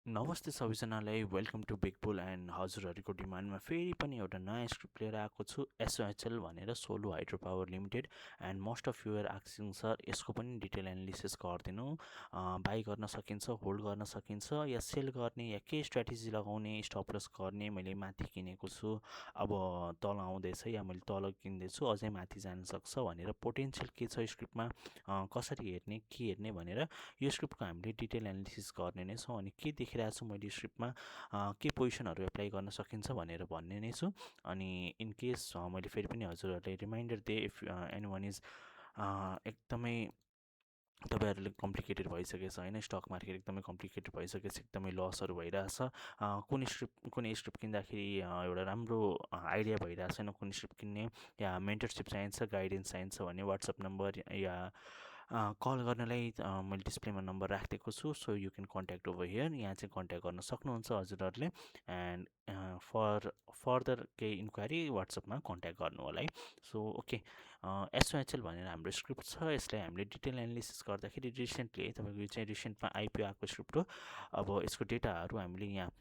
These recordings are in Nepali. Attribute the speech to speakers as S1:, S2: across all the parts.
S1: नमस्ते सबैजनालाई welcome to big bull and हजुरहरूको डिमान्डमा फेरि पनि एउटा नयाँ स्क्रिप्ट लिएर आएको छु एसओएचएल भनेर solo hydro power limited and most of your आक्सिङ सर यसको पनि डिटेल एनालिसिस गरिदिनु बाई गर्न सकिन्छ होल्ड गर्न सकिन्छ या सेल गर्ने या के स्ट्राटेजी लगाउने स्टप लस गर्ने मैले माथि किनेको छु अब तल आउँदैछ या मैले तल किन्दैछु अझै माथि जान सक्छ भनेर पोटेन्सियल के छ स्क्रिप्टमा कसरी हेर्ने के हेर्ने भनेर यो स्क्रिप्टको हामीले डिटेल एनालिसिस गर्ने नै छौँ अनि के देखिरहेको छु मैले स्क्रिप्टमा के पोजिसनहरू एप्लाई गर्न सकिन्छ भनेर भन्ने नै छु अनि इन केस मैले फेरि पनि हजुरहरूलाई रिमाइन्डर दिएँ इफ एनी वान इज एकदमै तपाईँहरूले कम्प्लिकेटेड भइसकेछ होइन स्टक मार्केट एकदमै कम्प्लिकेटेड भइसकेछ एकदमै लसहरू भइरहेछ कुनै स्क्रिप्ट किन्दाखेरि एउटा राम्रो आइडिया भइरहेको छैन कुन स्क्रिप्ट किन्ने या मेन्टरसिप चाहिन्छ गाइडेन्स चाहिन्छ भने वाट्सएप नम्बर या कल गर्नलाई मैले डिस्प्लेमा नम्बर राखिदिएको छु so you can contact over here यहाँ चाहिँ कन्ट्याक्ट गर्न सक्नुहुन्छ हजुरहरूले एन्ड फर्दर केही इन्क्वायरी वाट्सएपमा कन्ट्याक्ट गर्नु होला है सो ओके एसओएचएल भनेर हाम्रो स्क्रिप्ट छ यसलाई हामीले डिटेल एनालिसिस गर्दाखेरि रिसेन्टली है तपाईँको यो चाहिँ रिसेन्टमा आइपिओ आएको स्क्रिप्ट हो अब यसको डेटाहरू हामीले यहाँ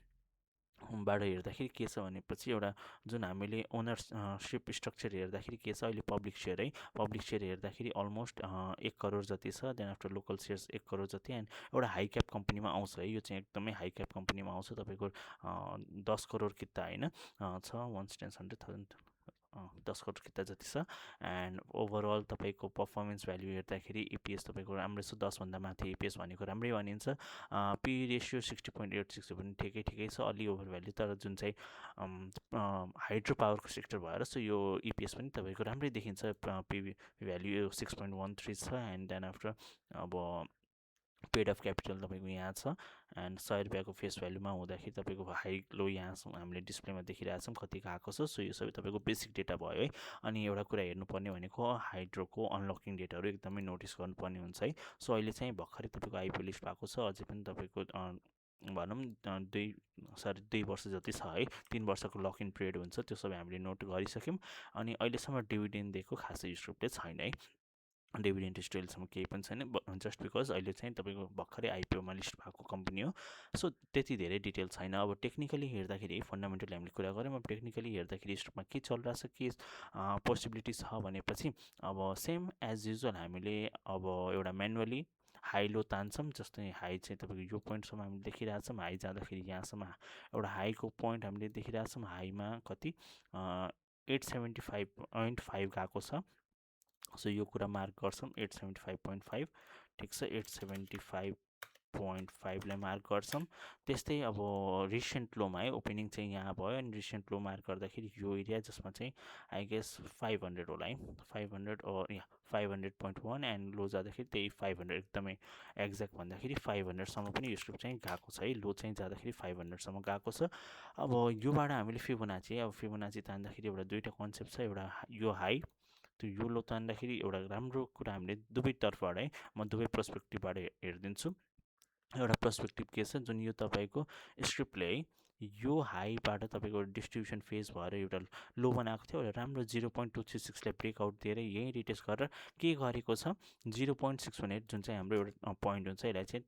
S1: बाट हेर्दाखेरि के छ भनेपछि एउटा जुन हामीले ओनरसिप स्ट्रक्चर हेर्दाखेरि के छ अहिले पब्लिक सेयर है पब्लिक सेयर हेर्दाखेरि अलमोस्ट 1 करोड जति छ then after local shares 1 crore जति एन्ड एउटा हाई क्याप कम्पनीमा आउँछ है यो चाहिँ एकदमै हाई क्याप कम्पनीमा आउँछ तपाईँको 10 करोड किता होइन छ 1/100,000 10 करोड किता जति छ एन्ड ओभरअल तपाईँको पर्फर्मेन्स भ्याल्यु हेर्दाखेरि इपिएस तपाईँको राम्रै छ 10 भन्दा माथि इपिएस भनेको राम्रै भनिन्छ पी रेसियो 60.86 पनि ठिकै ठिकै छ अलि ओभर भ्याल्यु तर जुन चाहिँ हाइड्रो पावरको सेक्टर भएर सो यो इपिएस पनि तपाईँको राम्रै देखिन्छ पिभी भ्याल्यु 6.13 छ एन्ड देन आफ्टर अब पेड अफ क्यापिटल तपाईँको यहाँ छ एन्ड 100 रुपियाँको फेस भ्यालुमा हुँदाखेरि तपाईँको हाई लो यहाँ हामीले डिस्प्लेमा देखिरहेको छौँ कतिको आएको छ सो यो सबै तपाईँको बेसिक डेटा भयो है अनि एउटा कुरा हेर्नुपर्ने भनेको हाइड्रोको अनलकिङ डेटाहरू एकदमै नोटिस गर्नुपर्ने हुन्छ है सो अहिले चाहिँ भर्खरै तपाईँको आइपिओ लिस्ट भएको छ अझै पनि तपाईँको भनौँ 2 वर्ष जति छ है 3 वर्षको लक इन पिरियड हुन्छ त्यो सबै हामीले नोट गरिसक्यौँ अनि अहिलेसम्म डिभिडेन्ड दिएको खासै स्क्रिप्टै छैन है डिभिडेन्ड स्टिलसम्म केही पनि छैन जस्ट बिकज अहिले चाहिँ तपाईँको भर्खरै आइपिओमा लिस्ट भएको कम्पनी हो सो त्यति धेरै डिटेल छैन अब टेक्निकली हेर्दाखेरि फन्डामेन्टली हामीले कुरा गऱ्यौँ अब टेक्निकली हेर्दाखेरि स्टकमा के चलिरहेछ के पोसिबिलिटी छ भनेपछि अब सेम एज युजल हामीले अब एउटा म्यानुअली हाई लो तान्छौँ जस्तै हाई चाहिँ तपाईँको यो पोइन्टसम्म हामीले देखिरहेछौँ हाई जाँदाखेरि यहाँसम्म एउटा हाईको पोइन्ट हामीले देखिरहेछौँ हाईमा कति 875.5 गएको छ सो यो कुरा मार्क गर्छौँ 875.5 ठिक छ 875.5लाई मार्क गर्छौँ त्यस्तै अब रिसेन्ट लोमा है ओपनिङ चाहिँ यहाँ भयो अनि रिसेन्ट लो मार्क गर्दाखेरि यो एरिया जसमा चाहिँ आई गेस 500 होला है 500 या 500.1 एन्ड लो जाँदाखेरि त्यही 500 एकदमै एक्ज्याक्ट भन्दाखेरि 500सम्म पनि यो स्क्रिप्ट चाहिँ गएको छ है लो चाहिँ जाँदाखेरि 500सम्म गएको छ अब योबाट हामीले फिबोनाची अब फिबोनाची तान्दाखेरि एउटा दुईवटा कन्सेप्ट छ एउटा यो हाई त्यो यो लो तान्दाखेरि एउटा राम्रो कुरा हामीले दुवैतर्फबाट है म दुवै पर्सपेक्टिभबाट हेरिदिन्छु एउटा पर्सपेक्टिभ के छ जुन यो तपाईँको स्क्रिप्टले है यो हाईबाट तपाईँको डिस्ट्रिब्युसन फेज भएर एउटा लो बनाएको थियो एउटा राम्रो 0.236लाई ब्रेकआउट दिएर यहीँ रिटेस्ट गरेर के गरेको छ 0.6 भन्ने जुन चाहिँ हाम्रो एउटा पोइन्ट हुन्छ यसलाई चाहिँ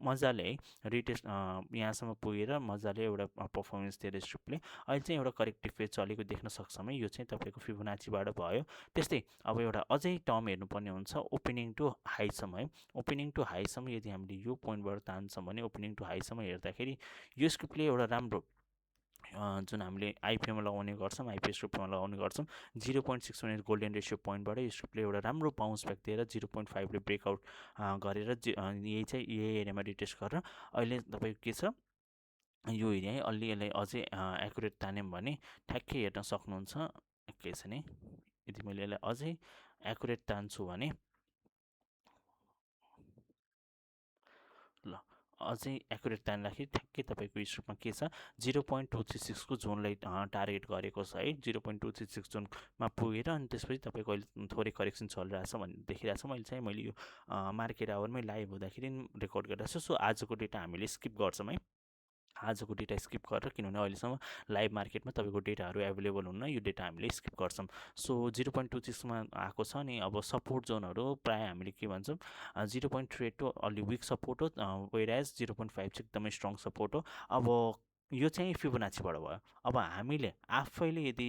S1: मजाले है रिटेस्ट यहाँसम्म पुगेर मजाले एउटा पर्फर्मेन्स दिएर स्क्रिप्टले अहिले चाहिँ एउटा करेक्टिभ फेज चलेको देख्न सक्छौँ है यो चाहिँ तपाईँको फिबोनाचीबाट भयो त्यस्तै अब एउटा अझै टर्म हेर्नुपर्ने हुन्छ ओपनिङ टु हाईसम्म है ओपनिङ टु हाईसम्म यदि हामीले यो पोइन्टबाट तान्छौँ भने ओपनिङ टु हाईसम्म हेर्दाखेरि यो स्क्रिप्टले एउटा राम्रो जुन हामीले आइपिओमा लगाउने गर्छौँ आइपिओ स्क्रिप्टमा लगाउने गर्छौँ 0.6 भन्ने गोल्डन रेसियो पोइन्टबाट यो स्क्रिप्टले एउटा राम्रो बाउन्स ब्याक दिएर 0.5ले ब्रेकआउट गरेर यही चाहिँ यही एरियामा रिटेस्ट गरेर अहिले तपाईँको के छ यो एरिया है अलि यसलाई अझै एकुरेट तान्यौँ भने ठ्याक्कै हेर्न सक्नुहुन्छ एकैछिन है यदि मैले यसलाई अझै एकुरेट तान्छु भने ल अझै एकुरेट तान्दाखेरि ठ्याक्कै तपाईँको स्क्रिप्टमा के छ 0.236को जोनलाई टार्गेट गरेको छ है 0.236 जोनमा पुगेर अनि त्यसपछि तपाईँको अहिले थोरै करेक्सन चलिरहेछ भन्ने देखिरहेको छ मैले यो मार्केट आवरमै लाइभ हुँदाखेरि रेकर्ड गरिरहेको छु सो आजको डेटा हामीले स्किप गर्छौँ है आजको डेटा स्किप गरेर, किनभने अहिलेसम्म लाइभ मार्केटमा तपाईँको डेटाहरू एभाइलेबल हुन्न, यो डेटा हामीले स्किप गर्छौँ। सो 0.26मा आएको छ नि। अब सपोर्ट जोनहरू प्रायः हामीले के भन्छौँ, 0.38 टू अलि विक सपोर्ट हो, वेयरएज 0.5 चाहिँ एकदमै स्ट्रङ सपोर्ट हो। अब यो चाहिँ फिबोनाचीबाट भयो। अब हामीले आफैले यदि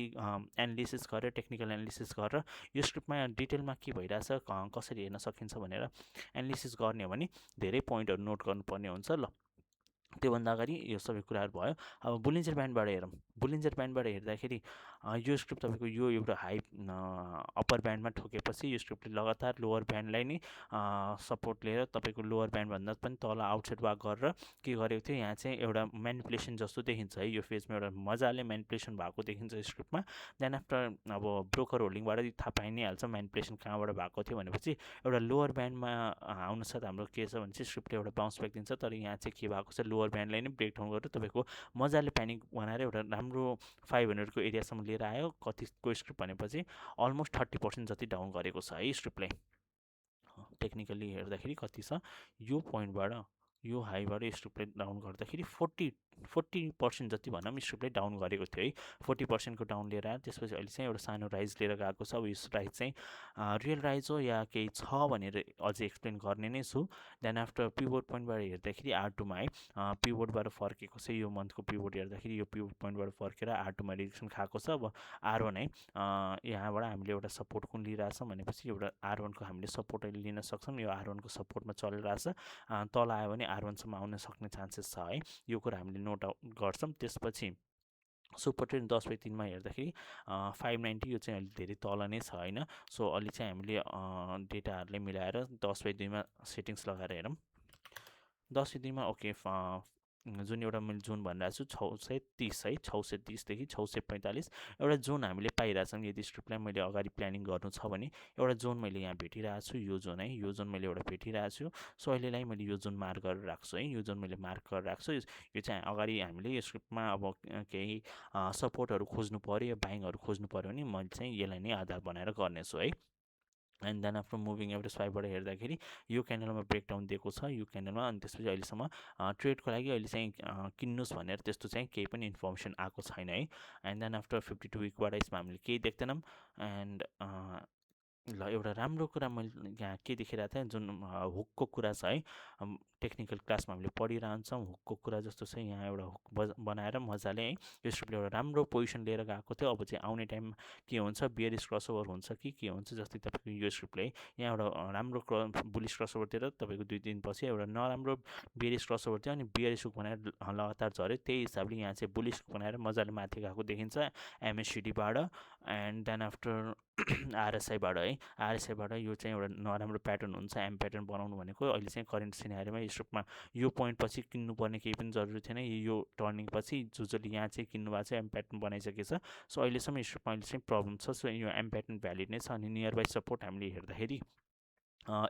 S1: एनालिसिस गरेर, टेक्निकल एनालिसिस गरेर यो स्क्रिप्टमा डिटेलमा के भइरहेछ, कसरी हेर्न सकिन्छ भनेर एनालिसिस गर्ने हो भने धेरै पोइन्टहरू नोट गर्नुपर्ने हुन्छ। ल, त्योभन्दा अगाडि यो सबै कुराहरू भयो। अब बुलिन्जर ब्यान्डबाट हेरौँ। बुलिन्जर ब्यान्डबाट हेर्दाखेरि यो स्क्रिप्ट तपाईँको यो एउटा हाई अप्पर ब्यान्डमा ठोकेपछि यो स्क्रिप्टले लगातार लोवर ब्यान्डलाई नै सपोर्ट लिएर तपाईँको लोवर ब्यान्डभन्दा पनि तल आउटसाइड वाक गरेर के गरेको थियो, यहाँ चाहिँ एउटा म्यानिपुलेसन जस्तो देखिन्छ है। यो फेजमा एउटा मजाले म्यानिपुलेसन भएको देखिन्छ स्क्रिप्टमा। देन आफ्टर अब ब्रोकर होल्डिङबाट थाहा पाइ नै हाल्छ म्यानिपुलेसन कहाँबाट भएको थियो भनेपछि एउटा लोवर ब्यान्डमा आउनुसाथ हाम्रो के छ भने चाहिँ स्क्रिप्टले एउटा बाउन्स ब्याक दिन्छ। तर यहाँ चाहिँ के भएको छ, लोवर ब्यान्डलाई नै ब्रेक डाउन गरेर तपाईँको मजाले प्यानिक बनाएर एउटा राम्रो 500 को एरियासम्म लिएर आयो। कतिको स्क्रिप्ट भनेपछि अलमोस्ट 30% जति डाउन गरेको छ है स्क्रिप्टले। टेक्निकली हेर्दाखेरि कति छ, यो पोइन्टबाट यो हाईबाट स्क्रिप्टले डाउन गर्दाखेरि 40% जति भनौँ स्क्रिप्टले डाउन गरेको थियो है। 40% को डाउन लिएर आयो। त्यसपछि अहिले चाहिँ एउटा सानो राइज लिएर गएको छ। अब यो राइज चाहिँ रियल राइज हो या केही छ भनेर अझै एक्सप्लेन गर्ने नै छु। देन आफ्टर पिभोट पोइन्टबाट हेर्दाखेरि R2मा है, पिभोटबाट फर्केको छ। यो मन्थको पिभोट हेर्दाखेरि यो पिभोट पोइन्टबाट फर्केर R2मा रिएक्सन खाएको छ। अब R1 है, यहाँबाट हामीले एउटा सपोर्ट कुन लिइरहेछौँ भनेपछि एउटा R1 को हामीले सपोर्ट अहिले लिन सक्छौँ। यो R1 को सपोर्टमा चलिरहेछ, तल आयो भने R1सम्म आउन सक्ने चान्सेस छ है। यो कुरा हामीले नोट आउट गर्छौँ। त्यसपछि सुपर ट्रेन्ड 10/3मा हेर्दाखेरि 590, यो चाहिँ अलिक धेरै तल नै छ होइन। सो अलि चाहिँ हामीले डेटाहरूले मिलाएर 10/2मा सेटिङ्स लगाएर हेरौँ। 10/2मा ओके, जुन एउटा मैले जोन भनिरहेको छु 630 है, 630देखि 645 एउटा जोन हामीले पाइरहेछौँ। यदि स्क्रिप्टलाई मैले अगाडि प्लानिङ गर्नु छ भने एउटा जोन मैले यहाँ भेटिरहेको छु, यो जोन है, यो जोन मैले एउटा भेटिरहेको छु। सो अहिलेलाई मैले यो जोन मार्क गरेर राख्छु है, यो जोन मैले मार्क गरेर राख्छु। यो चाहिँ अगाडि हामीले यो स्क्रिप्टमा अब केही सपोर्टहरू खोज्नु पऱ्यो या बाइङहरू खोज्नु पऱ्यो भने मैले चाहिँ यसलाई नै आधार बनाएर गर्नेछु है। And then after moving average 5बाट हेर्दाखेरि यो क्यान्डलमा ब्रेकडाउन दिएको छ, यो क्यान्डलमा। अनि त्यसपछि अहिलेसम्म ट्रेडको लागि अहिले चाहिँ किन्नुहोस् भनेर त्यस्तो चाहिँ केही पनि इन्फर्मेसन आएको छैन है। एन्ड देन आफ्टर 52 विकबाट यसमा हामीले केही देख्दैनौँ। एन्ड ल, एउटा राम्रो कुरा मैले यहाँ के देखिरहेको थिएँ, जुन हुकको कुरा छ है, टेक्निकल क्लासमा हामीले पढिरहन्छौँ। हुकको कुरा जस्तो छ, यहाँ एउटा हुक बनाएर मजाले है यो स्क्रिप्टले एउटा राम्रो पोजिसन लिएर गएको थियो। अब चाहिँ आउने टाइम के हुन्छ, बियरिस क्रसओभर हुन्छ कि के हुन्छ, जस्तै तपाईँको यो स्क्रिप्टले यहाँ एउटा राम्रो बुलिस क्रसओभर दिएर तपाईँको 2 दिनपछि एउटा नराम्रो बियरिस क्रसओभर थियो, अनि बियरिस हुक बनाएर लगातार झऱ्यो। त्यही हिसाबले यहाँ चाहिँ बुलिस बनाएर मजाले माथि गएको देखिन्छ MACD-बाट। एन्ड देन आफ्टर RSI-बाट है, RSI-बाट यो चाहिँ एउटा नराम्रो प्याटर्न हुन्छ। एम प्याटर्न बनाउनु भनेको अहिले चाहिँ करेन्ट सिनारीमा स्टकमा यो पोइन्ट पछि किन्नुपर्ने केही पनि जरुरी थिएन। यो टर्निङ पछि जसले यहाँ चाहिँ किन्नु भएको छ, एम प्याटर्न बनाइसकेछ। सो अहिलेसम्म स्टकमा अहिले चाहिँ प्रब्लम छ। सो यो एम प्याटर्न भ्यालिड नै छ। अनि नियर बाई सपोर्ट हामीले हेर्दाखेरि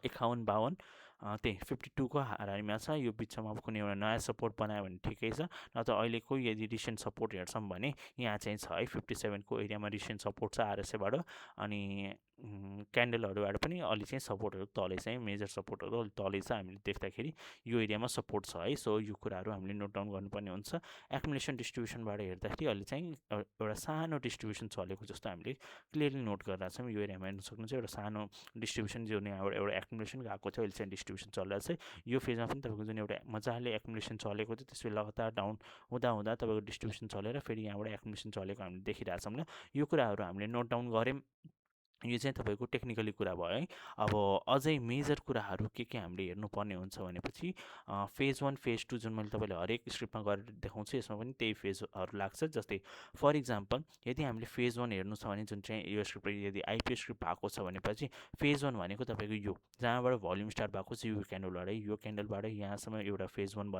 S1: 51-52 त्यही 52 को हाराहारीमा छ। यो बिचमा अब कुनै एउटा नयाँ सपोर्ट बनायो भने ठिकै छ, नत्र अहिलेको यदि रिसेन्ट सपोर्ट हेर्छौँ भने यहाँ चाहिँ छ है, 57 को एरियामा रिसेन्ट सपोर्ट छ RSI-बाट। अनि क्यान्डलहरूबाट पनि अलि चाहिँ सपोर्टहरू तलै चाहिँ मेजर सपोर्टहरू अलि तलै छ, हामीले देख्दाखेरि यो एरियामा सपोर्ट छ है। सो यो कुराहरू हामीले नोट डाउन गर्नुपर्ने हुन्छ। एकुमुलेसन डिस्ट्रिब्युसनबाट हेर्दाखेरि अहिले चाहिँ एउटा सानो डिस्ट्रिब्युसन चलेको जस्तो हामीले क्लियरली नोट गरिरहेको छौँ। यो एरियामा हेर्न सक्नुहुन्छ, एउटा सानो डिस्ट्रिब्युसन जुन यहाँबाट एउटा एकुमुलेसन गएको थियो, अहिले चाहिँ डिस्ट्रिब्युसन चलिरहेको छ। यो फेजमा पनि तपाईँको जुन एउटा मजाले एकुमुलेसन चलेको थियो, त्यसपछि लगातार डाउन हुँदा हुँदा तपाईँको डिस्ट्रिब्युसन चलेर फेरि यहाँबाट एकुमुलेसन चलेको हामीले देखिरहेछौँ। ल, यो कुराहरू हामीले नोट डाउन गऱ्यौँ। यो चाहिँ तपाईँको टेक्निकली कुरा भयो है। अब अझै मेजर कुराहरू के हामीले हेर्नुपर्ने हुन्छ भनेपछि फेज 1 फेज 2 जुन मैले तपाईँलाई हरेक स्क्रिप्टमा गरेर देखाउँछु, यसमा पनि त्यही फेजहरू लाग्छ। जस्तै फर इक्जाम्पल यदि हामीले फेज 1 हेर्नु छ भने जुन चाहिँ यो स्क्रिप्ट यदि आइपिओ स्क्रिप्ट भएको छ भनेपछि फेज 1 भनेको तपाईँको यो जहाँबाट भोल्युम स्टार्ट भएको छ, यो क्यान्डलबाट यो क्यान्डलबाट यहाँसम्म एउटा फेज 1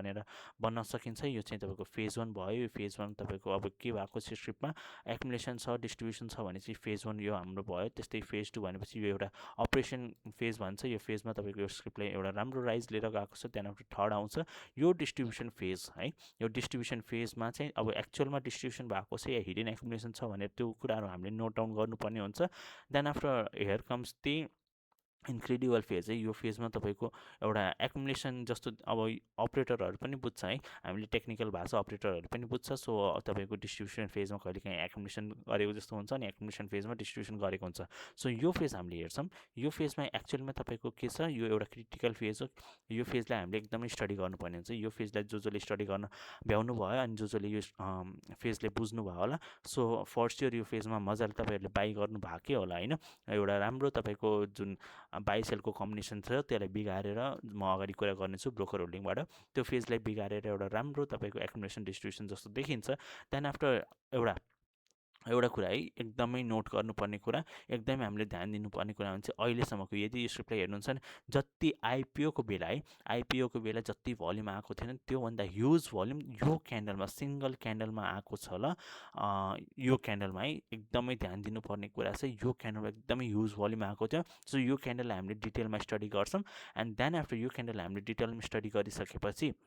S1: बन्न सकिन्छ। यो चाहिँ तपाईँको फेज 1 भयो। यो फेज 1 तपाईँको अब के भएको छ, स्क्रिप्टमा एकुमुलेसन छ, डिस्ट्रिब्युसन छ भने चाहिँ फेज 1 यो हाम्रो भयो। त्यस्तै फेज 2 भनेपछि यो एउटा अपरेसन फेज भन्छ। यो फेजमा तपाईँको यो स्क्रिप्टले एउटा राम्रो राइज लिएर गएको छ। त्यहाँबाट थर्ड आउँछ यो डिस्ट्रिब्युसन फेज है। यो डिस्ट्रिब्युसन फेजमा चाहिँ अब एक्चुअलमा डिस्ट्रिब्युसन भएको छ या हिडन एकुमुलेसन छ भनेर त्यो कुराहरू हामीले नोट डाउन गर्नुपर्ने हुन्छ। Then after here comes incredible phase है। यो फेजमा तपाईँको एउटा एकुमुलेसन जस्तो अब अपरेटरहरू पनि बुझ्छ है, हामीले टेक्निकल भाषा अपरेटरहरू पनि बुझ्छ। सो तपाईँको डिस्ट्रिब्युसन फेजमा कहिलेकाहीँ एकुमुलेसन गरेको जस्तो हुन्छ अनि एकुमुलेसन फेजमा डिस्ट्रिब्युसन गरेको हुन्छ। सो यो फेज हामीले हेर्छौँ। यो फेजमा एक्चुअलमा तपाईँको के छ, यो एउटा क्रिटिकल फेज हो। यो फेजलाई हामीले एकदमै स्टडी गर्नुपर्ने हुन्छ। यो फेजलाई जसले स्टडी गर्न भ्याउनु भयो अनि जसले यो फेजले बुझ्नुभयो होला, सो फर स्योर यो फेजमा मजाले तपाईँहरूले बाई गर्नु भएकै होला होइन। एउटा राम्रो तपाईँको जुन बाई सेलको कम्बिनेसन छ त्यसलाई बिगारेर म अगाडि कुरा गर्नेछु ब्रोकर होल्डिङबाट। त्यो फेजलाई बिगारेर एउटा राम्रो तपाईँको एकुमुलेसन डिस्ट्रिब्युसन जस्तो देखिन्छ। देन आफ्टर एउटा कुरा है, एकदमै नोट गर्नुपर्ने कुरा, एकदमै हामीले ध्यान दिनुपर्ने कुरा हुन्छ अहिलेसम्मको, यदि यो स्क्रिप्टलाई हेर्नुहुन्छ भने जति आइपिओको बेला है, आइपिओको बेला जति भल्युम आएको थिएन त्योभन्दा ह्युज भल्युम यो क्यान्डलमा, सिङ्गल क्यान्डलमा आएको छ ल। यो क्यान्डलमा है एकदमै ध्यान दिनुपर्ने कुरा चाहिँ यो क्यान्डलमा एकदमै ह्युज भल्युम आएको थियो। सो यो क्यान्डललाई हामीले डिटेलमा स्टडी गर्छौँ। एन्ड देन आफ्टर यो क्यान्डललाई हामीले डिटेलमा स्टडी गरिसकेपछि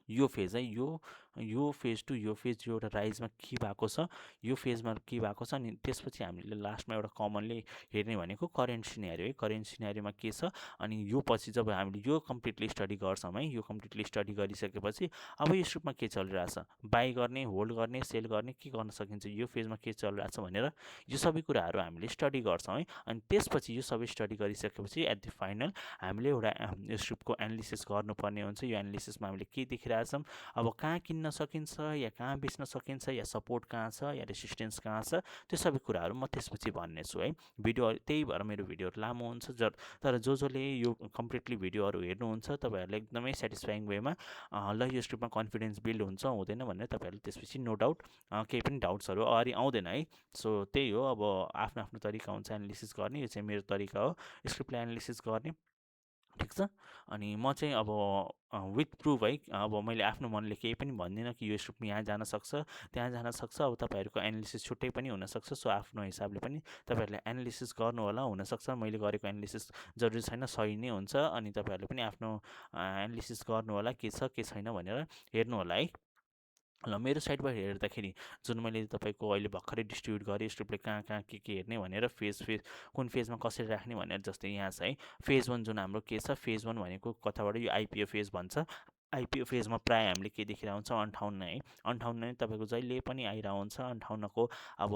S1: यो फेज है, यो फेज टु यो फेज यो एउटा राइजमा के भएको छ, यो फेजमा के भएको छ, अनि त्यसपछि हामीले लास्टमा एउटा कमनली हेर्ने भनेको करेन्ट सिनेरियो है। करेन्ट सिनेरियोमा के छ, अनि यो पछि जब हामीले यो कम्प्लिटली स्टडी गर्छौँ है, यो कम्प्लिटली स्टडी गरिसकेपछि अब यो स्क्रिप्टमा के चलिरहेछ, बाई गर्ने, होल्ड गर्ने, सेल गर्ने, के गर्न सकिन्छ, यो फेजमा के चलिरहेछ भनेर यो सबै कुराहरू हामीले स्टडी गर्छौँ है। अनि त्यसपछि यो सबै स्टडी गरिसकेपछि एट द फाइनल हामीले एउटा यो स्क्रिप्टको एनालिसिस गर्नुपर्ने हुन्छ। यो एनालिसिसमा हामीले के देखिरहेछौँ, अब कहाँ किन्न सकिन्छ या कहाँ बेच्न सकिन्छ, या सपोर्ट कहाँ छ या रेसिस्टेन्स कहाँ छ, त्यो सबै कुराहरू म त्यसपछि भन्नेछु है। भिडियो त्यही भएर मेरो भिडियोहरू लामो हुन्छ, तर जसले यो कम्प्लिटली भिडियोहरू हेर्नुहुन्छ तपाईँहरूले एकदमै सेटिस्फाइङ वेमा ल यो स्क्रिप्टमा कन्फिडेन्स बिल्ड हुन्छ हुँदैन भनेर तपाईँहरूले त्यसपछि नो डाउट केही पनि डाउट्सहरू अगाडि आउँदैन है। सो त्यही हो, अब आफ्नो आफ्नो तरिका हुन्छ एनालिसिस गर्ने, यो चाहिँ मेरो तरिका हो स्क्रिप्टलाई एनालिसिस गर्ने, ठिक छ। अनि म चाहिँ अब विथ प्रुफ है, अब मैले आफ्नो मनले केही पनि भन्दिनँ कि यो स्क्रिप्ट यहाँ जान सक्छ त्यहाँ जान सक्छ। अब तपाईँहरूको एनालिसिस छुट्टै पनि हुनसक्छ। सो आफ्नो हिसाबले पनि तपाईँहरूले एनालिसिस गर्नु होला। हुनसक्छ मैले गरेको एनालिसिस जरुरी छैन सही नै हुन्छ, अनि तपाईँहरूले पनि आफ्नो एनालिसिस गर्नु होला के छ के छैन भनेर हेर्नु होला है। ल मेरो साइडबाट हेर्दाखेरि जुन मैले तपाईँको अहिले भर्खरै डिस्ट्रिब्युट गरेँ स्क्रिप्टले कहाँ कहाँ के हेर्ने भनेर, फेज कुन फेजमा कसरी राख्ने भनेर, जस्तै यहाँ छ है फेज 1 जुन हाम्रो के छ, फेज 1 भनेको कताबाट यो आइपिओ फेज भन्छ। आइपिओ फेजमा प्रायः हामीले के देखिरहेको हुन्छ, 58 है, 58 नै तपाईँको जहिले पनि आइरहेको हुन्छ। 58को अब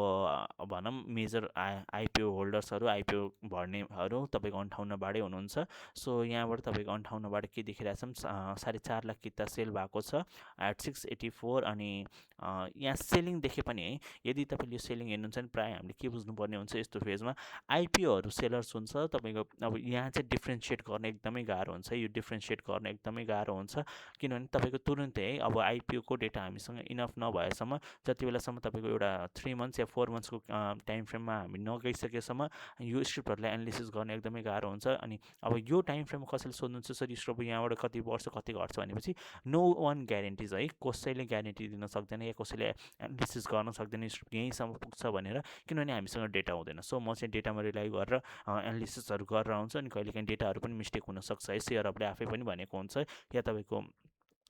S1: भनौँ मेजर आइपिओ होल्डर्सहरू, आइपिओ भर्नेहरू तपाईँको 58बाटै हुनुहुन्छ। सो यहाँबाट तपाईँको 58बाट के देखिरहेछौँ, 4.5 लाख किता सेल भएको छ एट 684। अनि यहाँ सेलिङ देखे पनि है, यदि तपाईँले यो सेलिङ हेर्नुहुन्छ भने प्रायः हामीले के बुझ्नुपर्ने हुन्छ यस्तो फेजमा, आइपिओहरू सेलर्स हुन्छ तपाईँको। अब यहाँ चाहिँ डिफ्रेन्सिएट गर्न एकदमै गाह्रो हुन्छ, यो डिफ्रेन्सिएट गर्न एकदमै गाह्रो हुन्छ, किनभने तपाईँको तुरुन्तै है अब आइपिओको डेटा हामीसँग इनफ नभएसम्म, जति बेलासम्म तपाईँको एउटा 3 मन्थ्स या 4 मन्थ्सको टाइम फ्रेममा हामी नगइसकेसम्म यो स्क्रिप्टहरूलाई एनालिसिस गर्न एकदमै गाह्रो हुन्छ। अनि अब यो टाइम फ्रेममा कसैले सोध्नुहुन्छ सर यो स्क्रिप्ट यहाँबाट कति वर्ष कति घट्छ भनेपछि नो वान ग्यारेन्टिज है, कसैले ग्यारेन्टी दिन सक्दैन या कसैले एनालिसिस गर्न सक्दैन स्क्रिप्ट यहीँसम्म पुग्छ भनेर, किनभने हामीसँग डेटा हुँदैन। सो म चाहिँ डेटामा रिलाइ गरेर एनालिसिसहरू गरेर आउँछु, अनि कहिलेकाहीँ डेटाहरू पनि मिस्टेक हुनसक्छ है, सेयरहरूले आफै पनि भनेको हुन्छ, या तपाईँको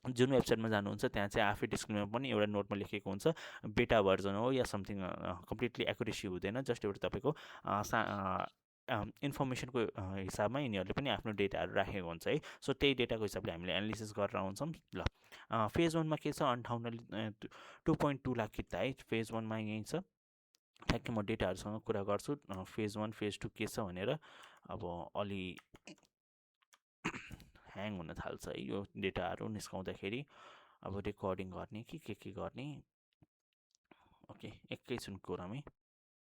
S1: जुन वेबसाइटमा जानुहुन्छ त्यहाँ चाहिँ आफै डिस्क्लेमर पनि एउटा नोटमा लेखेको हुन्छ, बेटा भर्जन हो या समथिङ, कम्प्लिटली एकुरेसी हुँदैन, जस्ट एउटा तपाईँको इन्फर्मेसनको हिसाबमा यिनीहरूले पनि आफ्नो डेटाहरू राखेको हुन्छ है। सो त्यही डेटाको हिसाबले हामीले एनालिसिस गरेर आउँछौँ। ल फेज 1मा के छ, 58 2.2 लाख किता है, फेज 1मा यहीँ छ। ठ्याक्कै म डेटाहरूसँग कुरा गर्छु फेज 1 फेज 2 के छ भनेर। अब अलि ह्याङ हुन थाल्छ है यो डेटाहरू निस्काउँदाखेरि, अब रेकर्डिङ गर्ने कि के गर्ने। ओके एकैछिन कुरामै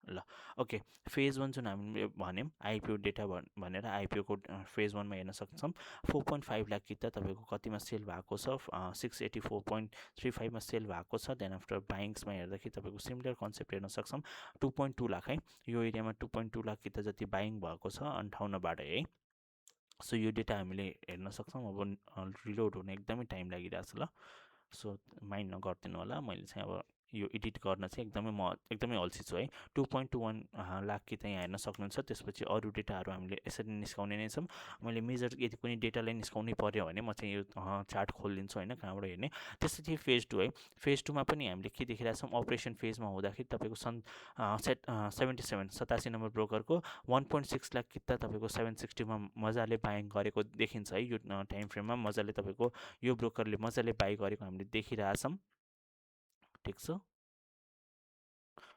S1: ल ओके। फेज 1 जुन हामीले भन्यौँ आइपिओ डेटा भनेर, आइपिओको फेज 1मा हेर्न सक्छौँ 4.5 लाख किता तपाईँको कतिमा सेल भएको छ, 684.35मा सेल भएको छ। देन आफ्टर बाइङ्समा हेर्दाखेरि तपाईँको सिमिलर कन्सेप्ट हेर्न सक्छौँ 2.2 लाख है, यो एरियामा 2.2 लाख किता जति बाइङ भएको छ 58बाटै है। सो यो डेटा हामीले हेर्न सक्छौँ। अब रिलोड हुन एकदमै टाइम लागिरहेको छ ल, सो माइन्ड नगरिदिनु होला, मैले चाहिँ अब यो एडिट गर्न चाहिँ एकदमै अल्छी छु है। 2.21 लाख कि यहाँ हेर्न सक्नुहुन्छ। त्यसपछि अरू डेटाहरू हामीले यसरी निस्काउने नै छौँ। मैले मेजर यदि कुनै डेटालाई निस्काउनै पर्यो भने म चाहिँ यो चार्ट खोलिदिन्छु होइन, कहाँबाट हेर्ने। त्यसपछि फेज 2 है। फेज 2मा पनि हामीले के देखिरहेछौँ, अपरेसन फेजमा हुँदाखेरि तपाईँको 87 नम्बर ब्रोकरको 1.6 लाख किता तपाईँको 760मा मजाले बाइङ गरेको देखिन्छ है। यो टाइम फ्रेममा मजाले तपाईँको यो ब्रोकरले मजाले बाई गरेको हामीले देखिरहेछौँ। ठिक छ।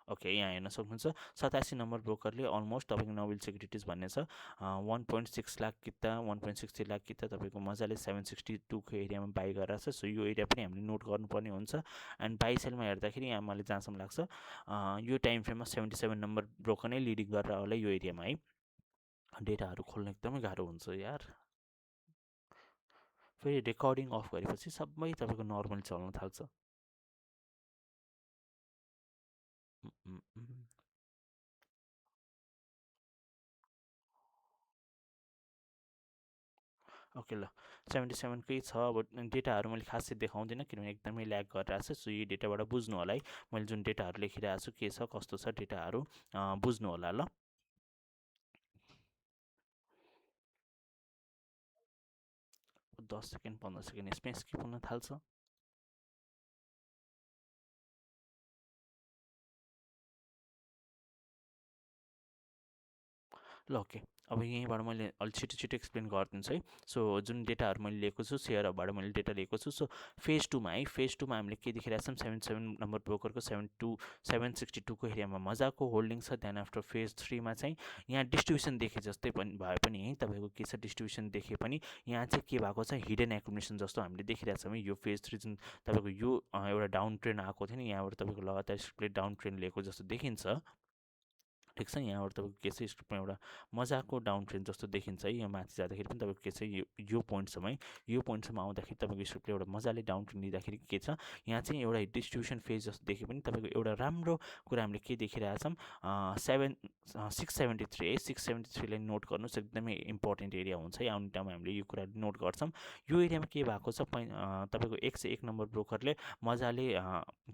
S1: ओके, यहाँ हेर्न सक्नुहुन्छ 87 नम्बर ब्रोकरले अलमोस्ट तपाईँको नोबेल सेक्युरिटिज भन्ने छ 1.6 लाख किता 1.60 लाख किता तपाईँको मजाले 762को एरियामा बाई गरेर छ। सो यो एरिया पनि हामीले नोट गर्नुपर्ने हुन्छ। एन्ड बाई सेलमा हेर्दाखेरि यहाँ मलाई जहाँसम्म लाग्छ यो टाइम फ्रेममा 77 नम्बर ब्रोकर नै लिडिङ गरेर होला यो एरियामा है। डेटाहरू खोल्न एकदमै गाह्रो हुन्छ यार। फेरि रेकर्डिङ अफ गरेपछि सबै तपाईँको नर्मल चल्न थाल्छ। ओके ल, 77कै छ। अब डेटाहरू मैले खासै देखाउँदिनँ किनभने एकदमै ल्याग गरिरहेको छ। सो यो डेटाबाट बुझ्नु होला है, मैले जुन डेटाहरू लेखिरहेको छु के छ कस्तो छ डेटाहरू बुझ्नु होला ल। 10 सेकेन्ड 15 सेकेन्ड यसमै स्किप हुन थाल्छ। ल ओके, अब यहीँबाट मैले अलिक छिटो एक्सप्लेन गरिदिन्छु है। सो जुन डेटाहरू मैले लिएको छु सेयरबाट मैले डेटा लिएको छु। सो फेज 2मा है, फेज 2मा हामीले के देखिरहेको छौँ, 77 नम्बर ब्रोकरको 762को एरियामा मजाको होल्डिङ छ। देन आफ्टर फेज 3मा चाहिँ यहाँ डिस्ट्रिब्युसन देखे जस्तै पनि भए पनि है, तपाईँको के छ डिस्ट्रिब्युसन देखे पनि यहाँ चाहिँ के भएको छ, हिडन एकुमुलेसन जस्तो हामीले देखिरहेको छौँ। यो फेज 3 जुन तपाईँको यो एउटा डाउन ट्रेन्ड आएको थियो नि, यहाँबाट तपाईँको लगातार स्प्लिट डाउन ट्रेन्ड लिएको जस्तो देखिन्छ। ठिक छ, यहाँबाट तपाईँको के छ स्ट्रिपमा एउटा मजाको डाउन ट्रेन्ड जस्तो देखिन्छ है। यहाँ माथि जाँदाखेरि पनि तपाईँको के छ यो पोइन्टसम्म है, यो पोइन्टसम्म आउँदाखेरि तपाईँको स्ट्रिपले एउटा मजाले डाउन ट्रेन्ड लिँदाखेरि के छ, यहाँ चाहिँ एउटा डिस्ट्रिब्युसन फेज जस्तो देखे पनि तपाईँको एउटा राम्रो कुरा हामीले के देखिरहेछौँ, 673 है, 673लाई नोट गर्नुहोस्, एकदमै इम्पोर्टेन्ट एरिया हुन्छ है। आउने टाइममा हामीले यो कुरा नोट गर्छौँ। यो एरियामा के भएको छ, तपाईँको 101 नम्बर ब्रोकरले मजाले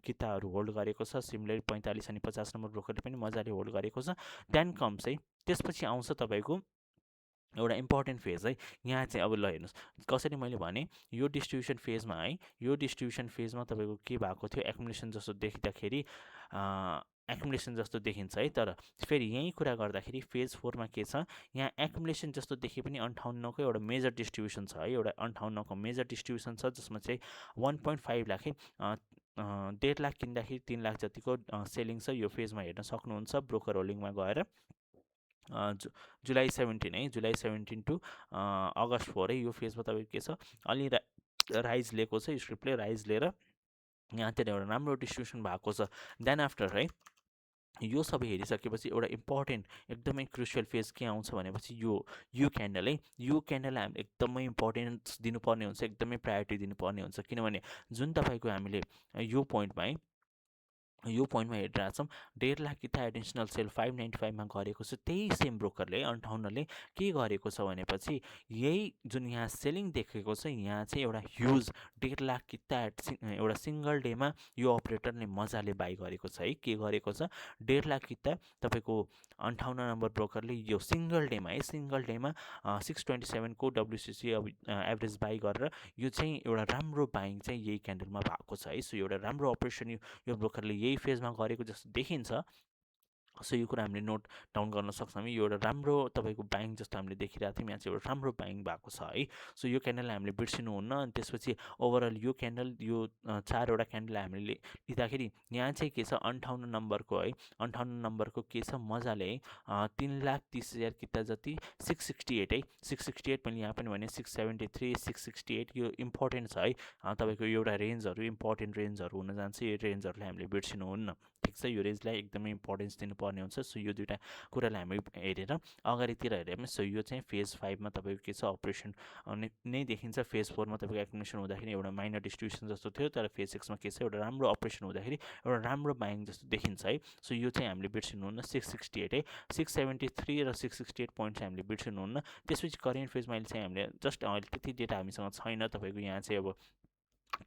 S1: किताहरू होल्ड गरेको छ। सिमिलरली 45 अनि 50 नम्बर ब्रोकरले पनि मजाले होल्ड गरेको छ। देन कम्स है, त्यसपछि आउँछ तपाईँको एउटा इम्पोर्टेन्ट फेज है। यहाँ चाहिँ अब ल हेर्नुहोस् कसरी मैले भने, यो डिस्ट्रिब्युसन फेजमा है, यो डिस्ट्रिब्युसन फेजमा तपाईँको के भएको थियो, एकुमुलेसन जस्तो देख्दाखेरि एकुमुलेसन जस्तो देखिन्छ है। तर फेरि यहीँ कुरा गर्दाखेरि फेज 4मा के छ, यहाँ एकुमुलेसन जस्तो देखे पनि 58को एउटा मेजर डिस्ट्रिब्युसन छ है, एउटा 58को मेजर डिस्ट्रिब्युसन छ जसमा चाहिँ 1.5 लाख है, 1.5 लाख किन्दाखेरि 3 लाख जतिको सेलिङ छ। यो फेजमा हेर्न सक्नुहुन्छ ब्रोकर होल्डिङमा गएर जुलाई 17 है, जुलाई 17 टु अगस्त 4 है, यो फेजमा तपाईँको के छ अलि राइज लिएको छ, स्क्रिप्टले राइज लिएर यहाँतिर एउटा राम्रो डिस्ट्रिब्युसन भएको छ। देन आफ्टर है, यो सबै हेरिसकेपछि एउटा इम्पोर्टेन्ट एकदमै क्रुसियल फेज के आउँछ भनेपछि यो क्यान्डल है, यो क्यान्डललाई हामीले एकदमै इम्पोर्टेन्स दिनुपर्ने हुन्छ, एकदमै प्रायोरिटी दिनुपर्ने हुन्छ। किनभने जुन तपाईँको हामीले यो पोइन्टमा है, यो पोइन्टमा हेरिरहेको छौँ 1.5 लाख किता एडिसनल सेल 595मा गरेको छ। त्यही सेम ब्रोकरले 58ले के गरेको छ भनेपछि यही जुन यहाँ सेलिङ देखेको छ, यहाँ चाहिँ एउटा ह्युज 1.5 लाख किता एउटा सिङ्गल डेमा यो अपरेटरले मजाले बाई गरेको छ है। के गरेको छ, 1.5 लाख किता तपाईँको 58 नम्बर ब्रोकरले यो सिङ्गल डेमा है, सिङ्गल डेमा 627को WCC एभरेज बाई गरेर यो चाहिँ एउटा राम्रो बाइङ चाहिँ यही क्यान्डलमा भएको छ है। सो एउटा राम्रो अपरेसन यो ब्रोकरले यही फेजमा गरेको जस्तो देखिन्छ। सो यो कुरा हामीले नोट डाउन गर्न सक्छौँ। यो एउटा राम्रो तपाईँको बाइङ जस्तो हामीले देखिरहेको थियौँ, यहाँ चाहिँ एउटा राम्रो बाइङ भएको छ है। सो यो क्यान्डललाई हामीले बिर्सिनुहुन्न। अनि त्यसपछि ओभरअल यो क्यान्डल यो 4वटा क्यान्डललाई हामीले लिँदाखेरि यहाँ चाहिँ के छ 58 नम्बरको है, 58 नम्बरको के छ मजाले है 3,30,000 किता जति 668 है, 668 मैले यहाँ पनि भने 673 668 यो इम्पोर्टेन्ट छ है। तपाईँको एउटा रेन्जहरू इम्पोर्टेन्ट रेन्जहरू हुन जान्छ, यो रेन्जहरूलाई हामीले बिर्सिनुहुन्न। ठिक छ, यो रेन्जलाई एकदमै इम्पोर्टेन्स दिनुपर्ने हुन्छ। सो यो दुइटा कुरालाई हामी हेरेर अगाडितिर हेऱ्यो भने सो यो चाहिँ फेज 5मा तपाईँको के छ अपरेसन नै देखिन्छ। फेज 4मा तपाईँको एकुमुलेसन हुँदाखेरि एउटा माइनर डिस्ट्रिब्युसन जस्तो थियो, तर फेज 6मा के छ एउटा राम्रो अपरेसन हुँदाखेरि एउटा राम्रो बाइङ जस्तो देखिन्छ है। सो यो चाहिँ हामीले बिर्सिनुहुन्न 668 है, 673 र 668 पोइन्ट चाहिँ हामीले बिर्सिनुहुन्न। त्यसपछि करेन्ट फेजमा अहिले चाहिँ हामीले जस्ट अहिले त्यति डेटा हामीसँग छैन। तपाईँको यहाँ चाहिँ अब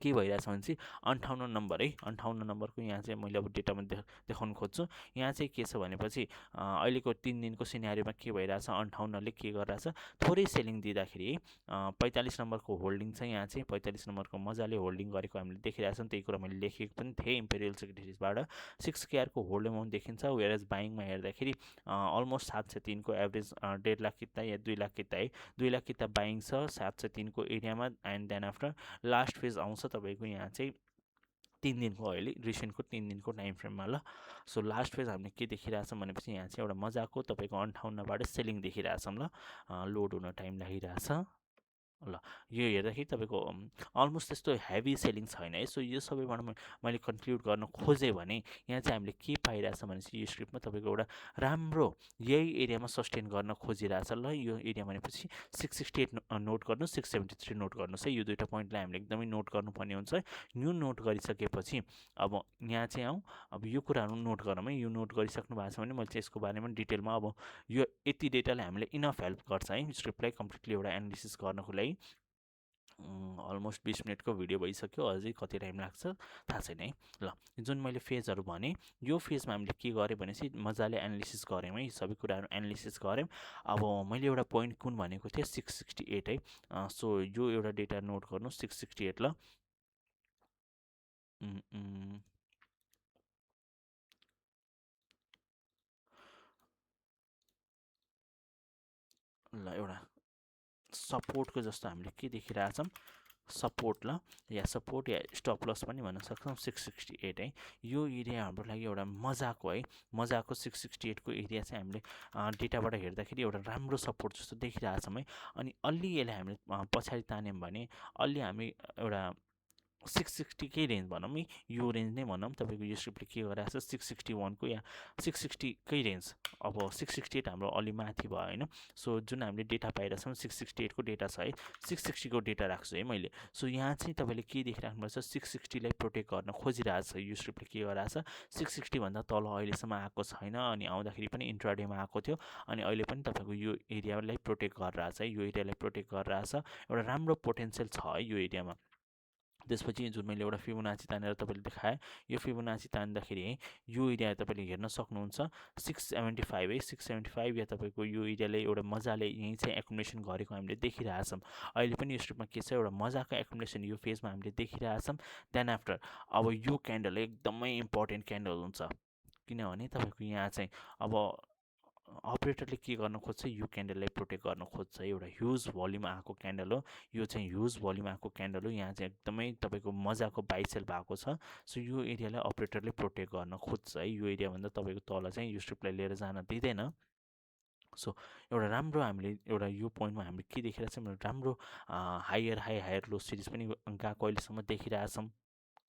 S1: के भइरहेछ भने चाहिँ 58 नम्बर है, 58 नम्बरको यहाँ चाहिँ मैले अब डेटामा देखाउन खोज्छु। यहाँ चाहिँ के छ भनेपछि अहिलेको 3 दिनको सिनेरियोमा के भइरहेछ, 58ले के गरिरहेछ, थोरै सेलिङ दिँदाखेरि है 45 नम्बरको होल्डिङ छ। यहाँ चाहिँ 45 नम्बरको मजाले होल्डिङ गरेको हामीले देखिरहेछौँ। त्यही कुरा मैले लेखेको पनि थिएँ इम्पेरियल सेक्युरिटिजबाट। 6 केआरको होल्ड एमाउन्ट देखिन्छ, वेयरएज बाइङमा हेर्दाखेरि अलमोस्ट 703 को एभरेज 1.5 लाख किता या 2 लाख किता है, 2 लाख किता बाइङ छ 703 को एरियामा। And then after last phase आउँछ तपाईँको यहाँ चाहिँ 3 दिनको, अहिले रिसेन्टको 3 दिनको टाइम फ्रेममा ल। सो लास्ट फेज हामीले के देखिरहेछौँ भनेपछि यहाँ चाहिँ एउटा मजाको तपाईँको 58बाट सेलिङ देखिरहेछौँ ल। लोड हुन टाइम लागिरहेछ ल। यो हेर्दाखेरि तपाईँको अलमोस्ट त्यस्तो हेभी सेलिङ छैन है। सो यो सबैबाट मैले कन्क्लुड गर्न खोजेँ भने यहाँ चाहिँ हामीले के पाइरहेछ भनेपछि यो स्क्रिप्टमा तपाईँको एउटा राम्रो यही एरियामा सस्टेन गर्न खोजिरहेछ ल। यो एरिया भनेपछि 668 नोट गर्नु, 673 नोट गर्नुहोस् है। यो दुईवटा पोइन्टलाई हामीले एकदमै नोट गर्नुपर्ने हुन्छ। यो नोट गरिसकेपछि अब यहाँ चाहिँ आउँ, अब यो कुराहरू नोट गरौँ है। यो नोट गरिसक्नु भएको छ भने मैले चाहिँ यसको बारेमा डिटेलमा अब यो यति डेटाले हामीले इनफ हेल्प गर्छ है स्क्रिप्टलाई कम्प्लिटली एउटा एनालिसिस गर्नको लागि। अलमोस्ट 20 मिनटको भिडियो भइसक्यो, अझै कति टाइम लाग्छ थाहा छैन है ल। जुन मैले फेजहरू भने यो फेजमा हामीले के गरेँ भनेपछि मजाले एनालिसिस गऱ्यौँ है, सबै कुराहरू एनालिसिस गऱ्यौँ। अब मैले एउटा पोइन्ट कुन भनेको थिएँ 668 है। सो यो एउटा डेटा नोट गर्नु 668 ल। ल एउटा सपोर्टको जस्तो हामीले के देखिरहेछौँ, सपोर्ट ल, या सपोर्ट या स्टप लस पनि भन्न सक्छौँ 668 है। यो एरिया हाम्रो लागि एउटा मजाको है, मजाको 668 को एरिया चाहिँ हामीले डेटाबाट हेर्दाखेरि एउटा राम्रो सपोर्ट जस्तो देखिरहेछौँ है। अनि अलि यसलाई हामीले पछाडि तान्यौँ भने अलि हामी एउटा 660 कै रेन्ज भनौँ है, यो रेन्ज नै भनौँ। तपाईँको यो स्क्रिप्टले के गरिरहेको छ 661 को या 660 कै रेन्ज। अब 668 हाम्रो अलि माथि भयो होइन। सो जुन हामीले डेटा पाइरहेछौँ 668 को डेटा छ है, 660 को डेटा राख्छु है मैले। सो यहाँ चाहिँ तपाईँले के देखिराख्नुपर्छ, 660 लाई प्रोटेक्ट गर्न खोजिरहेको छ यो स्क्रिप्टले। के गरिरहेको छ 660 भन्दा तल अहिलेसम्म आएको छैन, अनि आउँदाखेरि पनि इन्ट्राडेमा आएको थियो, अनि अहिले पनि तपाईँको यो एरियालाई प्रोटेक्ट गरिरहेछ है, यो एरियालाई प्रोटेक्ट गरिरहेछ। एउटा राम्रो पोटेन्सियल छ है यो एरियामा। त्यसपछि जुन मैले एउटा फिबोनाची तानेर तपाईँले देखाएँ, यो फिबोनाची तान्दाखेरि है यो एरिया तपाईँले हेर्न सक्नुहुन्छ 675 है, 675 या तपाईँको यो एरियाले एउटा मजाले यहीँ चाहिँ एकुमुलेसन गरेको हामीले देखिरहेछौँ। अहिले पनि यो स्ट्रिपमा के छ, एउटा मजाको एकुमुलेसन यो फेजमा हामीले देखिरहेछौँ। देन आफ्टर अब यो क्यान्डल एकदमै इम्पोर्टेन्ट क्यान्डल हुन्छ, किनभने तपाईँको यहाँ चाहिँ अब अपरेटरले के गर्न खोज्छ, यो क्यान्डललाई प्रोटेक्ट गर्न खोज्छ। एउटा ह्युज भोल्युम आएको क्यान्डल हो, यो चाहिँ ह्युज भोल्युम आएको क्यान्डल हो। यहाँ चाहिँ एकदमै तपाईँको मजाको बाइसेल भएको छ। सो यो एरियालाई अपरेटरले प्रोटेक्ट गर्न खोज्छ है। यो एरियाभन्दा तपाईँको तल चाहिँ यो स्ट्रिपलाई लिएर जान दिँदैन। सो एउटा राम्रो हामीले एउटा यो पोइन्टमा हामीले के देखिरहेको छौँ, एउटा राम्रो higher high higher low series पनि गएको अहिलेसम्म देखिरहेछौँ।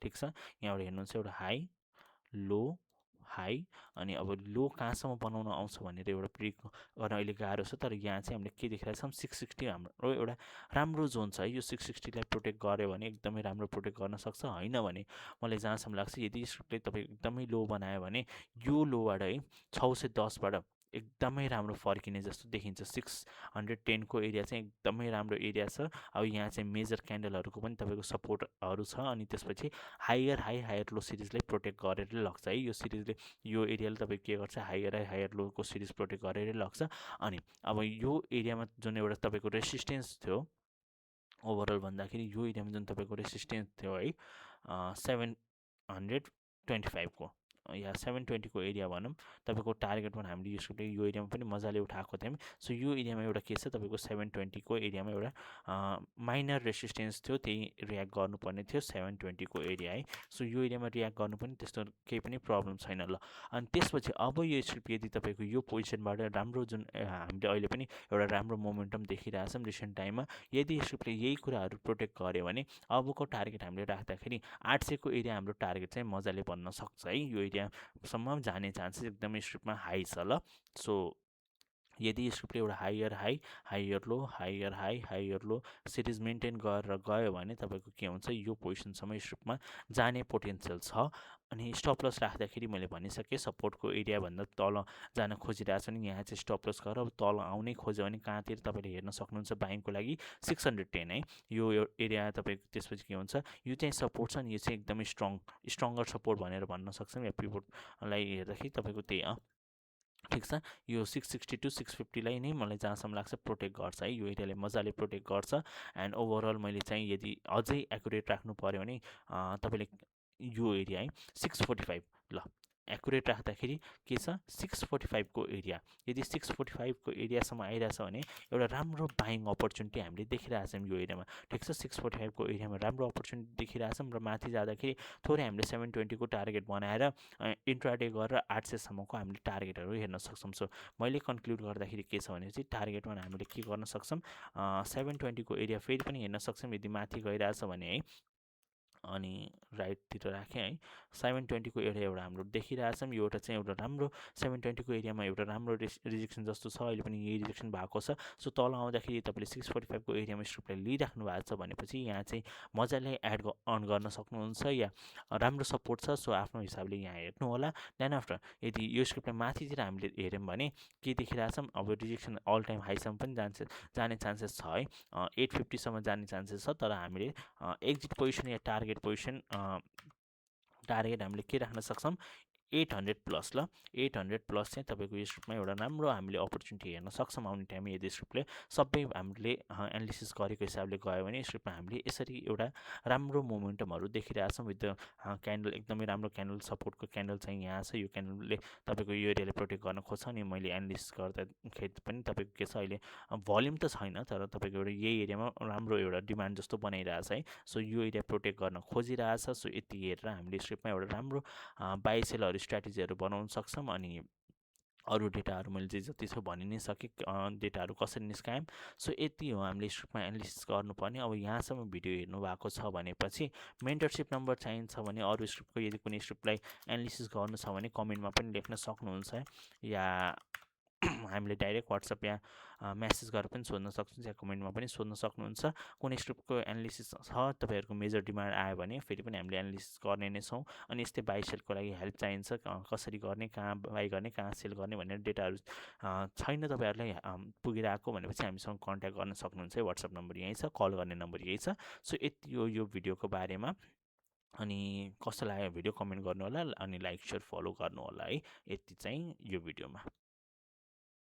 S1: ठिक छ, यहाँबाट हेर्नुहुन्छ एउटा हाई लो हाई, अनि अब लो कहाँसम्म बनाउन आउँछ भनेर एउटा प्रिक गर्न अहिले गाह्रो छ। तर यहाँ चाहिँ हामीले के देखिरहेको छौँ 660 हाम्रो एउटा राम्रो जोन छ है। यो 660लाई प्रोटेक्ट गऱ्यो भने एकदमै राम्रो प्रोटेक्ट गर्न सक्छ। होइन भने मलाई जहाँसम्म लाग्छ यदि स्क्रिप्टले तपाईँ एकदमै लो बनायो भने यो लोबाट है 610बाट एकदमै राम्रो फर्किने जस्तो देखिन्छ। 610 को एरिया चाहिँ एकदमै राम्रो एरिया छ। अब यहाँ चाहिँ मेजर क्यान्डलहरूको पनि तपाईँको सपोर्टहरू छ, अनि त्यसपछि हायर हाई हायर लो सिरिजलाई प्रोटेक्ट गरेर लग्छ है। यो सिरिजले यो एरियाले तपाईँ के गर्छ, हायर हाई हायर लोको सिरिज प्रोटेक्ट गरेर लग्छ। अनि अब यो एरियामा जुन एउटा तपाईँको रेसिस्टेन्स थियो ओभरअल भन्दाखेरि, यो एरियामा जुन तपाईँको रेसिस्टेन्स थियो है 725 को या 720 को एरिया भनौँ, तपाईँको टार्गेट पनि हामीले यो एरियामा पनि मजाले उठाएको थियौँ। सो यो एरियामा एउटा के छ, तपाईँको 720 को एरियामा एउटा माइनर रेसिस्टेन्स थियो, त्यही रियाक्ट गर्नुपर्ने थियो 720 को एरिया है। सो यो एरियामा रियाक्ट गर्नु पनि त्यस्तो केही पनि प्रब्लम छैन ल। अनि त्यसपछि अब यो स्क्रिप्ट यदि तपाईँको यो पोजिसनबाट राम्रो जुन हामीले अहिले पनि एउटा राम्रो मोमेन्टम देखिरहेछौँ रिसेन्ट टाइममा, यदि स्क्रिप्टले यही कुराहरू प्रोटेक्ट गर्यो भने अबको टार्गेट हामीले राख्दाखेरि 800 को एरिया हाम्रो टार्गेट चाहिँ मजाले बन्न सक्छ है। यो एरियासम्म जाने चान्सेस एकदमै स्क्रिप्टमा हाई छ ल। सो यदि स्क्रिप्टले एउटा higher high, higher low, higher high, higher low series maintain गरेर गयो भने तपाईँको के हुन्छ, यो पोजिसनसम्म स्क्रिप्टमा जाने पोटेन्सियल छ। अनि स्टप लस राख्दाखेरि मैले भनिसकेँ, सपोर्टको एरियाभन्दा तल जान खोजिरहेको छ भने यहाँ चाहिँ स्टप लस गरेर अब तल आउनै खोज्यो भने कहाँतिर तपाईँले हेर्न सक्नुहुन्छ बाइङको लागि 610 है, यो एरिया तपाईँको। त्यसपछि के हुन्छ, यो चाहिँ सपोर्ट छ नि, यो चाहिँ एकदमै स्ट्रङ्गर सपोर्ट भनेर भन्न सक्छौँ। या पिभोटलाई हेर्दाखेरि तपाईँको त्यही ठिक छ। यो 660 टु 650लाई नै मलाई जहाँसम्म लाग्छ प्रोटेक्ट गर्छ है, यो एरियाले मजाले प्रोटेक्ट गर्छ। एन्ड ओभरअल मैले चाहिँ यदि अझै एकुरेट राख्नु पऱ्यो भने तपाईँले यो एरिया है 645, ल एकुरेट राख्दाखेरि के छ 645को एरिया, यदि 645को एरियासम्म आइरहेछ भने एउटा राम्रो बाइङ अपर्च्युनिटी हामीले देखिरहेछौँ यो एरियामा। ठिक छ, 645को एरियामा राम्रो अपर्च्युनिटी देखिरहेछौँ र माथि जाँदाखेरि थोरै हामीले 720को टार्गेट बनाएर इन्ट्राडे गरेर 800सम्मको हामीले टार्गेटहरू हेर्न सक्छौँ। सो मैले कन्क्लुड गर्दाखेरि के छ भने चाहिँ टार्गेटमा हामीले के गर्न सक्छौँ, 720को एरिया फेरि पनि हेर्न सक्छौँ यदि माथि गइरहेछ भने है। अनि राइटतिर राखेँ है, 720को एरिया एउटा हाम्रो देखिरहेछौँ, यो एउटा चाहिँ एउटा राम्रो 720को एरियामा एउटा राम्रो रिजेक्सन जस्तो छ, अहिले पनि यही रिजेक्सन भएको छ। सो तल आउँदाखेरि तपाईँले 645को एरियामा स्ट्रिपलाई लिइराख्नु भएको छ भनेपछि यहाँ चाहिँ मजाले अर्न गर्न सक्नुहुन्छ या राम्रो सपोर्ट छ। सो आफ्नो हिसाबले यहाँ हेर्नु होला। देन आफ्टर यदि यो स्क्रिप्टलाई माथितिर हामीले हेऱ्यौँ भने के देखिरहेछौँ, अब रिजेक्सन अल टाइम हाईसम्म पनि जाने चान्सेस छ है, 850सम्म जाने चान्सेस छ। तर हामीले एक्जिट पोजिसन या टार्गेट पोजिसन टार्गेट हामीले के राख्न सक्छौँ, 800 प्लस। ल 800 प्लस चाहिँ तपाईँको यो स्क्रिप्टमा एउटा राम्रो हामीले अपर्च्युनिटी हेर्न सक्छौँ आउने टाइममा। यदि स्क्रिप्टले सबै हामीले एनालिसिस गरेको हिसाबले गयो भने स्क्रिप्टमा हामीले यसरी एउटा राम्रो मोमेन्टमहरू देखिरहेछौँ विथ द क्यान्डल, एकदमै राम्रो क्यान्डल, सपोर्टको क्यान्डल चाहिँ यहाँ छ। यो क्यान्डलले तपाईँको यो एरियाले प्रोटेक्ट गर्न खोज्छ। अनि मैले एनालिसिस गर्दाखेरि पनि तपाईँको के छ, अहिले भोल्युम त छैन तर तपाईँको एउटा यही एरियामा राम्रो एउटा डिमान्ड जस्तो बनाइरहेछ है। सो यो एरिया प्रोटेक्ट गर्न खोजिरहेछ। सो यति हेरेर हामीले स्क्रिप्टमा एउटा राम्रो बाई सेलहरू स्ट्राटेजीहरू बनाउन सक्छौँ। अनि अरू डेटाहरू मैले चाहिँ जति छ भनि नै सकेँ, डेटाहरू कसरी निस्कायौँ। सो यति हो हामीले स्क्रिप्टमा एनालिसिस गर्नुपर्ने। अब यहाँसम्म भिडियो हेर्नु भएको छ भनेपछि मेन्टरसिप नम्बर चाहिन्छ भने अरू स्क्रिप्टको यदि कुनै स्क्रिप्टलाई एनालिसिस गर्नु छ भने कमेन्टमा पनि लेख्न सक्नुहुन्छ, या हामीले डाइरेक्ट वाट्सएप या म्यासेज गरेर पनि सोध्न सक्नुहुन्छ, या कमेन्टमा पनि सोध्न सक्नुहुन्छ। कुनै स्क्रिप्टको एनालिसिस छ तपाईँहरूको मेजर डिमान्ड आयो भने फेरि पनि हामीले एनालिसिस गर्ने नै छौँ। अनि यस्तै बाई सेलको लागि हेल्प चाहिन्छ, कसरी गर्ने, कहाँ बाई गर्ने, कहाँ सेल गर्ने भनेर डेटाहरू छैन तपाईँहरूलाई पुगिरहेको भनेपछि हामीसँग कन्ट्याक्ट गर्न सक्नुहुन्छ है। वाट्सएप नम्बर यहीँ छ, कल गर्ने नम्बर यही छ। सो यति हो यो भिडियोको बारेमा। अनि कस्तो लाग्यो भिडियो कमेन्ट गर्नु होला, अनि लाइक, सेयर, फलो गर्नु होला है। यति चाहिँ यो भिडियोमा।